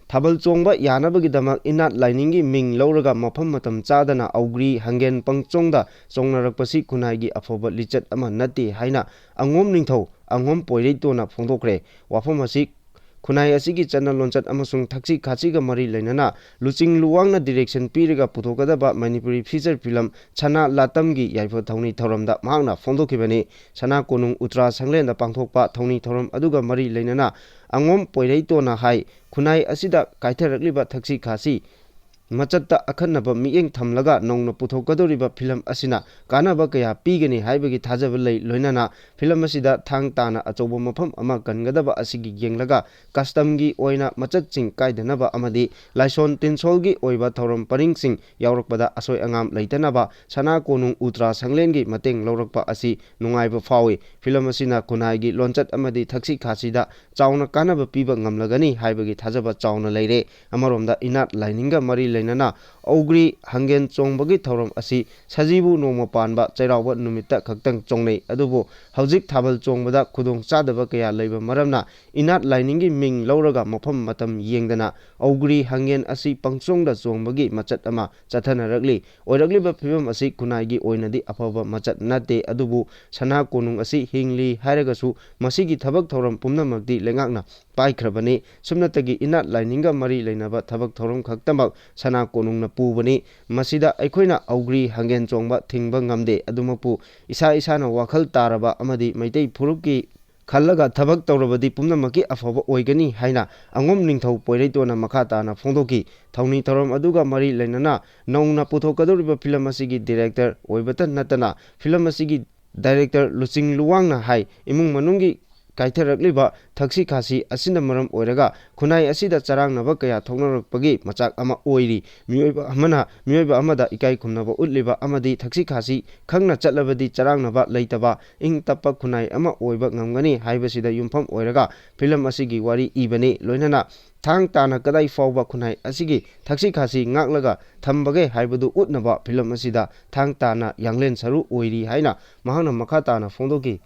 ꯊꯥꯕꯜ ꯆꯣꯡꯕ ꯌꯥꯅꯕꯒꯤꯗꯃꯛ ꯏꯅꯥꯠ ꯂꯥꯏꯅꯤꯡꯒꯤ ꯃꯤꯡ ꯂꯧꯔꯒ ꯃꯐꯝ ꯃꯇꯝ ꯆꯥꯗꯅ ꯑꯧꯒ꯭ꯔꯤ ꯍꯪꯒꯦꯟ ꯄꯪꯆꯣꯡꯗ ꯆꯣꯡꯅꯔꯛꯄꯁꯤ ꯈꯨꯟꯅꯥꯏꯒꯤ ꯑꯐꯕ ꯂꯤꯆꯠ ꯑꯃ ꯅꯠꯇꯦ ꯍꯥꯏꯅ ꯑꯉꯣꯝ ꯅꯤꯡꯊꯧ ꯑꯉꯣꯝ ꯄꯣꯏꯔꯩꯇꯣꯟꯅ ꯐꯣꯡꯗꯣꯛꯈ꯭ꯔꯦ꯫ ꯋꯥꯐꯝ ꯑꯁꯤ ꯈꯨꯟꯅꯥꯏ ꯑꯁꯤꯒꯤ ꯆꯠꯅ ꯂꯣꯟꯆꯠ ꯑꯃꯁꯨꯡ ꯊꯛꯁꯤ ꯈꯥꯁꯤꯒ ꯃꯔꯤ ꯂꯩꯅꯅ ꯂꯨꯆꯤꯡ ꯂꯨꯋꯥꯡꯅ ꯗꯤꯔꯦꯛꯁꯟ ꯄꯤꯔꯒ ꯄꯨꯊꯣꯛꯀꯗꯕ ꯃꯅꯤꯄꯨꯔꯤ ꯐꯤꯆꯔ ꯐꯤꯂꯝ ꯁꯅꯥ ꯂꯥꯇꯝꯒꯤ ꯌꯥꯏꯐ ꯊꯧꯅꯤ ꯊꯧꯔꯝꯗ ꯃꯍꯥꯛꯅ ꯐꯣꯡꯗꯣꯛꯈꯤꯕꯅꯤ꯫ ꯁꯅꯥ ꯀꯣꯅꯨꯡ ꯎꯇ꯭ꯔꯥ ꯁꯪꯂꯦꯟꯗ ꯄꯥꯡꯊꯣꯛꯄ ꯊꯧꯅꯤ ꯊꯧꯔꯝ ꯑꯗꯨꯒ ꯃꯔꯤ ꯂꯩꯅꯅ ꯑꯉꯣꯝ ꯄꯣꯏꯔꯩꯇꯣꯟꯅ ꯍꯥꯏ, ꯈꯨꯟꯅꯥꯏ ꯑꯁꯤꯗ ꯀꯥꯏꯊꯔꯛꯂꯤꯕ ꯊꯛꯁꯤ ꯈꯥꯁꯤ ꯃꯆꯠꯇ ꯑꯈꯟꯅꯕ ꯃꯤꯠꯌꯦꯡ ꯊꯝꯂꯒ ꯅꯧꯅ ꯄꯨꯊꯣꯛꯀꯗꯧꯔꯤꯕ ꯐꯤꯂꯝ ꯑꯁꯤꯅ ꯀꯥꯟꯅꯕ ꯀꯌꯥ ꯄꯤꯒꯅꯤ ꯍꯥꯏꯕꯒꯤ ꯊꯥꯖꯕ ꯂꯩ꯫ ꯂꯣꯏꯅꯅ ꯐꯤꯂꯝ ꯑꯁꯤꯗ ꯊꯥꯡ ꯇꯥꯅ ꯑꯆꯧꯕ ꯃꯐꯝ ꯑꯃ ꯀꯟꯒꯗꯕ ꯑꯁꯤꯒꯤ ꯌꯦꯡꯂꯒ ꯀꯁꯇꯝꯒꯤ ꯑꯣꯏꯅ ꯃꯆꯠꯁꯤꯡ ꯀꯥꯏꯗꯅꯕ ꯑꯃꯗꯤ ꯂꯥꯏꯁꯣꯟ ꯇꯤꯟꯁꯣꯜꯒꯤ ꯑꯣꯏꯕ ꯊꯧꯔꯝ ꯄꯔꯤꯡꯁꯤꯡ ꯌꯥꯎꯔꯛꯄꯗ ꯑꯁꯣꯏ ꯑꯉꯥꯝ ꯂꯩꯇꯅꯕ ꯁꯅꯥ ꯀꯣꯅꯨꯡ ꯎꯇ꯭ꯔꯥ ꯁꯪꯂꯦꯟꯒꯤ ꯃꯇꯦꯡ ꯂꯧꯔꯛꯄ ꯑꯁꯤ ꯅꯨꯡꯉꯥꯏꯕ ꯐꯥꯎꯏ꯫ ꯐꯤꯂꯝ ꯑꯁꯤꯅ ꯈꯨꯟꯅꯥꯏꯒꯤ ꯂꯣꯟꯆꯠ ꯑꯃꯗꯤ ꯊꯛꯁꯤ ꯈꯥꯁꯤꯗ ꯆꯥꯎꯅ ꯀꯥꯟꯅꯕ ꯄꯤꯕ ꯉꯝꯂꯒꯅꯤ ꯍꯥꯏꯕꯒꯤ ꯊꯥꯖꯕ ꯆꯥꯎꯅ ꯂꯩꯔꯦ꯫ ꯑꯃꯔꯣꯝꯗ ꯏꯅꯥꯠ ꯂꯥꯏꯅꯤꯡꯒ ꯃꯔꯤ ꯂꯩꯅꯅ ꯑꯧꯒ꯭ꯔꯤ ꯍꯪꯒꯦꯟ ꯆꯣꯡꯕꯒꯤ ꯊꯧꯔꯝ ꯑꯁꯤ ꯁꯖꯤꯕꯨ ꯅꯣꯡꯃ ꯄꯥꯟꯕ ꯆꯩꯔꯥꯎꯕ ꯅꯨꯃꯤꯠꯇ ꯈꯛꯇꯪ ꯆꯣꯡꯅꯩ꯫ ꯑꯗꯨꯕꯨ ꯍꯧꯖꯤꯛ ꯊꯥꯕꯜ ꯆꯣꯡꯕꯗ ꯈꯨꯗꯣꯡ ꯆꯥꯗꯕ ꯀꯌꯥ ꯂꯩꯕ ꯃꯔꯝꯅ ꯏꯅꯥꯠ ꯂꯥꯏꯅꯤꯡꯒꯤ ꯃꯤꯡ ꯂꯧꯔꯒ ꯃꯐꯝ ꯃꯇꯝ ꯌꯦꯡꯗꯅ ꯑꯧꯒ꯭ꯔꯤ ꯍꯪꯒꯦꯟ ꯑꯁꯤ ꯄꯪꯆꯣꯡꯗ ꯆꯣꯡꯕꯒꯤ ꯃꯆꯠ ꯑꯃ ꯆꯠꯊꯅꯔꯛꯂꯤ꯫ ꯑꯣꯏꯔꯛꯂꯤꯕ ꯐꯤꯕꯝ ꯑꯁꯤ ꯈꯨꯟꯅꯥꯏꯒꯤ ꯑꯣꯏꯅꯗꯤ ꯑꯐꯕ ꯃꯆꯠ ꯅꯠꯇꯦ꯫ ꯑꯗꯨꯕꯨ ꯁꯅꯥ ꯀꯣꯅꯨꯡ ꯑꯁꯤ ꯍꯤꯡꯂꯤ ꯍꯥꯏꯔꯒꯁꯨ ꯃꯁꯤꯒꯤ ꯊꯕꯛ ꯊꯧꯔꯝ ꯄꯨꯝꯅꯃꯛꯇꯤ ꯂꯩꯉꯥꯛꯅ ꯄꯥꯏꯈ꯭ꯔꯕꯅꯤ꯫ ꯁꯨꯞꯅꯇꯒꯤ ꯏꯅꯥꯠ ꯂꯥꯏꯅꯤꯡꯒ ꯃꯔꯤ ꯂꯩꯅꯕ ꯊꯕꯛ ꯊꯧꯔꯝ ꯈꯛꯇꯃꯛ ꯁꯅꯥ ꯀꯣꯅꯨꯡꯅ ꯄꯨꯕꯅꯤ꯫ ꯃꯁꯤꯗ ꯑꯩꯈꯣꯏꯅ ꯑꯧꯒ꯭ꯔꯤ ꯍꯪꯒꯦꯟ ꯆꯣꯡꯕ ꯊꯤꯡꯕ ꯉꯝꯗꯦ꯫ ꯑꯗꯨꯃꯛꯄꯨ ꯏꯁꯥ ꯏꯁꯥꯅ ꯋꯥꯈꯜ ꯇꯥꯔꯕ ꯑꯃꯗꯤ ꯃꯩꯇꯩ ꯐꯨꯔꯨꯞꯀꯤ ꯈꯜꯂꯒ ꯊꯕꯛ ꯇꯧꯔꯕꯗꯤ ꯄꯨꯝꯅꯃꯛꯀꯤ ꯑꯐꯕ ꯑꯣꯏꯒꯅꯤ ꯍꯥꯏꯅ ꯑꯉꯣꯝ ꯅꯤꯡꯊꯧ ꯄꯣꯏꯔꯩꯇꯣꯟꯅ ꯃꯈꯥ ꯇꯥꯅ ꯐꯣꯡꯗꯣꯛꯈꯤ꯫ ꯊꯧꯅꯤ ꯊꯧꯔꯝ ꯑꯗꯨꯒ ꯃꯔꯤ ꯂꯩꯅꯅ ꯅꯧꯅ ꯄꯨꯊꯣꯛꯀꯗꯧꯔꯤꯕ ꯐꯤꯂꯝ ꯑꯁꯤꯒꯤ ꯗꯤꯔꯦꯛꯇꯔ ꯑꯣꯏꯕꯇ ꯅꯠꯇꯅ ꯐꯤꯂꯝ ꯑꯁꯤꯒꯤ ꯗꯥꯏꯔꯦꯛꯇꯔ ꯂꯨꯆꯤꯡ ꯂꯨꯋꯥꯡꯅ ꯍꯥꯏ, ꯏꯃꯨꯡ ꯃꯅꯨꯡꯒꯤ ꯀꯥꯏꯊꯔꯛꯂꯤꯕ ꯊꯛꯁꯤ ꯈꯥꯁꯤ ꯑꯁꯤꯅ ꯃꯔꯝ ꯑꯣꯏꯔꯒ ꯈꯨꯟꯅꯥꯏ ꯑꯁꯤꯗ ꯆꯔꯥꯡꯅꯕ ꯀꯌꯥ ꯊꯣꯛꯅꯔꯛꯄꯒꯤ ꯃꯆꯥꯛ ꯑꯃ ꯑꯣꯏꯔꯤ꯫ ꯃꯤꯑꯣꯏꯕ ꯑꯃꯅ ꯃꯤꯑꯣꯏꯕ ꯑꯃꯗ ꯏꯀꯥꯏ ꯈꯨꯝꯅꯕ ꯎꯠꯂꯤꯕ ꯑꯃꯗꯤ ꯊꯛꯁꯤ ꯈꯥꯁꯤ ꯈꯪꯅ ꯆꯠꯂꯕꯗꯤ ꯆꯔꯥꯡꯅꯕ ꯂꯩꯇꯕ ꯏꯪ ꯇꯞꯄ ꯈꯨꯟꯅꯥꯏ ꯑꯃ ꯑꯣꯏꯕ ꯉꯝꯒꯅꯤ ꯍꯥꯏꯕꯁꯤꯗ ꯌꯨꯝꯐꯝ ꯑꯣꯏꯔꯒ ꯐꯤꯂꯝ ꯑꯁꯤꯒꯤ ꯋꯥꯔꯤ ꯏꯕꯅꯤ꯫ ꯂꯣꯏꯅꯅ ꯊꯥꯡ ꯇꯥꯅ ꯀꯗꯥꯏ ꯐꯥꯎꯕ ꯈꯨꯟꯅꯥꯏ ꯑꯁꯤꯒꯤ ꯊꯛꯁꯤ ꯈꯥꯁꯤ ꯉꯥꯛꯂꯒ ꯊꯝꯕꯒꯦ ꯍꯥꯏꯕꯗꯨ ꯎꯠꯅꯕ ꯐꯤꯂꯝ ꯑꯁꯤꯗ ꯊꯥꯡ ꯇꯥꯅ ꯌꯥꯡꯂꯦꯟ ꯁꯔꯨ ꯑꯣꯏꯔꯤ ꯍꯥꯏꯅ ꯃꯍꯥꯛꯅ ꯃꯈꯥ ꯇꯥꯅ ꯐꯣꯡꯗꯣꯛꯈꯤ꯫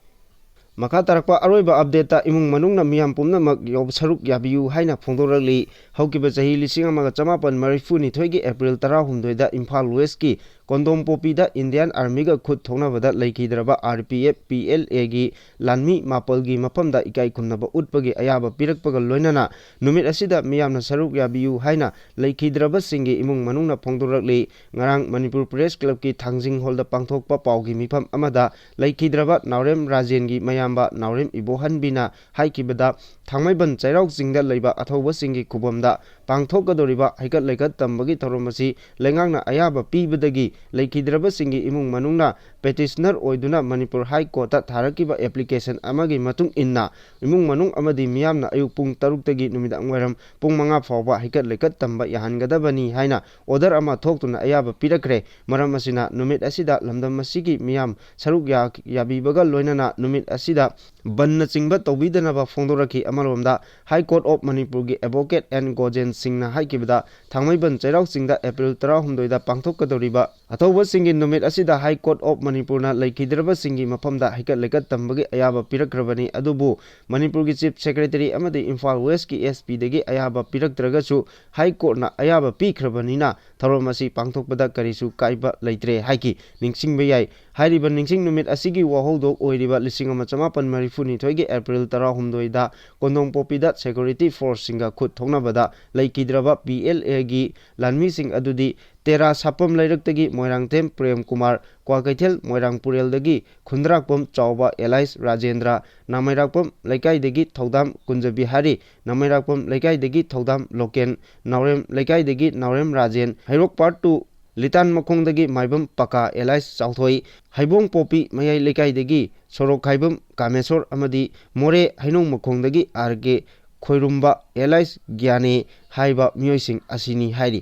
ꯃꯈꯥ ꯇꯥꯔꯛꯄ ꯑꯔꯣꯏꯕ ꯑꯞꯗꯦꯠꯇ ꯏꯃꯨꯡ ꯃꯅꯨꯡꯅ ꯃꯤꯌꯥꯝ ꯄꯨꯝꯅꯃꯛ ꯌꯥꯎ-, ꯁꯔꯨꯛ ꯌꯥꯕꯤꯌꯨ ꯍꯥꯏꯅ ꯐꯣꯡꯗꯣꯔꯛꯂꯤ꯫ ꯍꯧꯈꯤꯕ ꯆꯍꯤ ꯂꯤꯁꯤꯡ ꯑꯃꯒ ꯆꯃꯥꯄꯟ ꯃꯔꯤꯐꯨ ꯅꯤꯊꯣꯏꯒꯤ ꯑꯦꯄ꯭ꯔꯤꯜ ꯇꯔꯥꯍꯨꯝꯗꯣꯏꯗ ꯏꯝꯐꯥꯜ ꯋꯦꯁꯀꯤ ꯀꯣꯟꯗꯣꯡꯄꯣꯛꯄꯤꯗ Indian Armyꯒ ꯈꯨꯠ ꯊꯣꯛꯅꯕꯗ ꯂꯩꯈꯤꯗ꯭ꯔꯕ R P F P L Aꯒꯤ ꯂꯥꯟꯃꯤ ꯃꯥꯄꯜꯒꯤ ꯃꯐꯝꯗ ꯏꯀꯥꯏ ꯈꯨꯝꯅꯕ ꯎꯠꯄꯒꯤ ꯑꯌꯥꯕ ꯄꯤꯔꯛꯄꯒ ꯂꯣꯏꯅꯅ ꯅꯨꯃꯤꯠ ꯑꯁꯤꯗ ꯃꯤꯌꯥꯝꯅ ꯁꯔꯨꯛ ꯌꯥꯕꯤꯌꯨ ꯍꯥꯏꯅ ꯂꯩꯈꯤꯗ꯭ꯔꯕꯁꯤꯡꯒꯤ ꯏꯃꯨꯡ ꯃꯅꯨꯡꯅ ꯐꯣꯡꯗꯣꯔꯛꯂꯤ꯫ ꯉꯔꯥꯡ ꯃꯅꯤꯄꯨꯔ ꯄ꯭ꯔꯦꯁ ꯀ꯭ꯂꯕꯀꯤ ꯊꯥꯡꯖꯤꯡ ꯍꯣꯜꯗ ꯄꯥꯡꯊꯣꯛꯄ ꯄꯥꯎꯒꯤ ꯃꯤꯐꯝ ꯑꯃꯗ ꯂꯩꯈꯤꯗ꯭ꯔꯕ ꯅꯥꯎꯔꯦꯝ ꯔꯥꯖꯦꯟꯒꯤ ꯃꯌꯥꯝꯕ ꯅꯥꯎꯔꯦꯝ ꯏꯕꯣꯍꯟꯕꯤꯅ ꯍꯥꯏꯈꯤꯕꯗ, ꯊꯥꯡꯃꯩꯕꯟ ꯆꯩꯔꯥꯎ ꯆꯤꯡꯗ ꯂꯩꯕ ꯑꯊꯧꯕꯁꯤꯡꯒꯤ ꯈꯨꯕꯝꯗ ꯄꯥꯡꯊꯣꯛꯀꯗꯧꯔꯤꯕ ꯍꯩꯀꯠ ꯂꯩꯀꯠ ꯇꯝꯕꯒꯤ ꯊꯧꯔꯝ ꯑꯁꯤ ꯂꯩꯉꯥꯛꯅ ꯑꯌꯥꯕ ꯄꯤꯕꯗꯒꯤ ꯂꯩꯈꯤꯗ꯭ꯔꯕꯁꯤꯡꯒꯤ ꯏꯃꯨꯡ ꯃꯅꯨꯡꯅ ꯄꯦꯇꯤꯁꯅꯔ ꯑꯣꯏꯗꯨꯅ ꯃꯅꯤꯄꯨꯔ ꯍꯥꯏ ꯀꯣꯔꯠꯇ ꯊꯥꯔꯛꯈꯤꯕ ꯑꯦꯄ꯭ꯂꯤꯀꯦꯁꯟ ꯑꯃꯒꯤ ꯃꯇꯨꯡ ꯏꯟꯅ ꯏꯃꯨꯡ ꯃꯅꯨꯡ ꯑꯃꯗꯤ ꯃꯤꯌꯥꯝꯅ ꯑꯌꯨꯛ ꯄꯨꯡ ꯇꯔꯨꯛꯇꯒꯤ ꯅꯨꯃꯤꯗꯥꯡ ꯋꯥꯏꯔꯝ ꯄꯨꯡ ꯃꯉꯥ ꯐꯥꯎꯕ ꯍꯩꯀꯠ ꯂꯩꯀꯠ ꯇꯝꯕ ꯌꯥꯍꯟꯒꯗꯕꯅꯤ ꯍꯥꯏꯅ ꯑꯣꯔꯗꯔ ꯑꯃ ꯊꯣꯛꯇꯨꯅ ꯑꯌꯥꯕ ꯄꯤꯔꯛꯈ꯭ꯔꯦ꯫ ꯃꯔꯝ ꯑꯁꯤꯅ ꯅꯨꯃꯤꯠ ꯑꯁꯤꯗ ꯂꯝꯗꯝ ꯑꯁꯤꯒꯤ ꯃꯤꯌꯥꯝ ꯁꯔꯨꯛ ꯌꯥ-, ꯌꯥꯕꯤꯕꯒ ꯂꯣꯏꯅꯅ ꯅꯨꯃꯤꯠ ꯑꯁꯤꯗ ꯕꯟꯅꯆꯤꯡꯕ ꯇꯧꯕꯤꯗꯅꯕ ꯐꯣꯡꯗꯣꯔꯛꯈꯤ꯫ ꯑꯃꯔꯣꯝꯗ, High Court of ꯃꯅꯤꯄꯨꯔꯒꯤ advocate ꯑꯦꯟ ꯒꯣꯖꯦꯟ ꯁꯤꯡꯅ ꯍꯥꯏꯈꯤꯕꯗ, ꯊꯥꯡꯃꯩꯕꯟ ꯆꯩꯔꯥꯎ ꯆꯤꯡꯗ ꯑꯦꯄ꯭ꯔꯤꯜ ꯇꯔꯥꯍꯨꯝꯗꯣꯏꯗ ꯄꯥꯡꯊꯣꯛꯀꯗꯧꯔꯤꯕ ꯑꯊꯧꯕꯁꯤꯡꯒꯤ ꯅꯨꯃꯤꯠ ꯑꯁꯤꯗ High Court of ꯃꯅꯤꯄꯨꯔꯅ ꯂꯩꯈꯤꯗ꯭ꯔꯕꯁꯤꯡꯒꯤ ꯃꯐꯝꯗ ꯍꯩꯀꯠ ꯂꯩꯀꯠ ꯇꯝꯕꯒꯤ ꯑꯌꯥꯕ ꯄꯤꯔꯛꯈ꯭ꯔꯕꯅꯤ꯫ ꯑꯗꯨꯕꯨ ꯃꯅꯤꯄꯨꯔꯒꯤ Chief Secretary ꯑꯃꯗꯤ ꯏꯝꯐꯥꯜ Westꯀꯤ S Pꯗꯒꯤ ꯑꯌꯥꯕ ꯄꯤꯔꯛꯇ꯭ꯔꯒꯁꯨ, High Courtꯅ ꯑꯌꯥꯕ ꯄꯤꯈ꯭ꯔꯕꯅꯤꯅ ꯊꯧꯔꯝ ꯑꯁꯤ ꯄꯥꯡꯊꯣꯛꯄꯗ ꯀꯔꯤꯁꯨ ꯀꯥꯏꯕ ꯂꯩꯇ꯭ꯔꯦ ꯍꯥꯏꯈꯤ꯫ ꯅꯤꯡꯁꯤꯡꯕ ꯌꯥꯏ, ꯍꯥꯏꯔꯤꯕ ꯅꯤꯡꯁꯤꯡ ꯅꯨꯃꯤꯠ ꯑꯁꯤꯒꯤ ꯋꯥꯍꯧꯗꯣꯛ ꯑꯣꯏꯔꯤꯕ ꯂꯤꯁꯤꯡ ꯑꯃ ꯆꯃꯥꯄꯟ ꯃꯔꯤꯐꯨꯅꯤꯊꯣꯏꯒꯤ ꯑꯦꯄ꯭ꯔꯤꯜ ꯇꯔꯥꯍꯨꯝꯗꯣꯏꯗ ꯀꯣꯟꯗꯣꯡꯄꯣꯛꯄꯤꯗ security forceꯁꯤꯡꯒ ꯈꯨꯠ ꯊꯣꯛꯅꯕꯗ ꯂꯩꯈꯤꯗ꯭ꯔꯕ P L Aꯒꯤ ꯂꯥꯟꯃꯤꯁꯤꯡ ꯑꯗꯨꯗꯤ ꯇꯦꯔꯥ ꯁꯥꯄꯝ ꯂꯩꯔꯛꯇꯒꯤ ꯃꯣꯏꯔꯥꯡꯊꯦꯝ ꯄ꯭ꯔꯦꯝ ꯀꯨꯃꯥꯔ, ꯀ꯭ꯋꯥꯀꯩꯊꯦꯜ ꯃꯣꯏꯔꯥꯡ ꯄꯨꯔꯦꯜꯗꯒꯤ ꯈꯨꯟꯗ꯭ꯔꯥꯛꯄꯝ ꯆꯥꯎꯕ ꯑꯦꯂꯥꯏꯁ ꯔꯥꯖꯦꯟꯗ꯭ꯔ, ꯅꯥꯃꯩꯔꯥꯛꯄꯝ ꯂꯩꯀꯥꯏꯗꯒꯤ ꯊꯧꯗꯥꯝ ꯀꯨꯟꯖꯕꯤꯍꯥꯔꯤ, ꯅꯥꯃꯩꯔꯥꯛꯄꯝ ꯂꯩꯀꯥꯏꯗꯒꯤ ꯊꯧꯗꯥꯝ ꯂꯣꯀꯦꯟ, ꯅꯥꯎꯔꯦꯝ ꯂꯩꯀꯥꯏꯗꯒꯤ ꯅꯥꯎꯔꯦꯝ ꯔꯥꯖꯦꯟ, ꯍꯩꯔꯣꯛ Part Two ꯂꯤꯇꯥꯟ ꯃꯈꯣꯡꯗꯒꯤ ꯃꯥꯏꯕꯝ ꯄꯀꯥ ꯑꯦꯂꯥꯏꯁ ꯆꯥꯎꯊꯣꯏ, ꯍꯩꯕꯣꯡ ꯄꯣꯄꯤ ꯃꯌꯥꯏ ꯂꯩꯀꯥꯏꯗꯒꯤ ꯁꯣꯔꯣꯛ ꯈꯥꯏꯕꯝ ꯀꯥꯃꯦꯁꯣꯔ ꯑꯃꯗꯤ ꯃꯣꯔꯦ ꯍꯩꯅꯧ ꯃꯈꯣꯡꯗꯒꯤ R K ꯈꯣꯏꯔꯨꯝꯕ ꯑꯦꯂꯥꯏꯁ ꯒ꯭ꯌꯥꯅꯦ ꯍꯥꯏꯕ ꯃꯤꯑꯣꯏꯁꯤꯡ ꯑꯁꯤꯅꯤ ꯍꯥꯏꯔꯤ꯫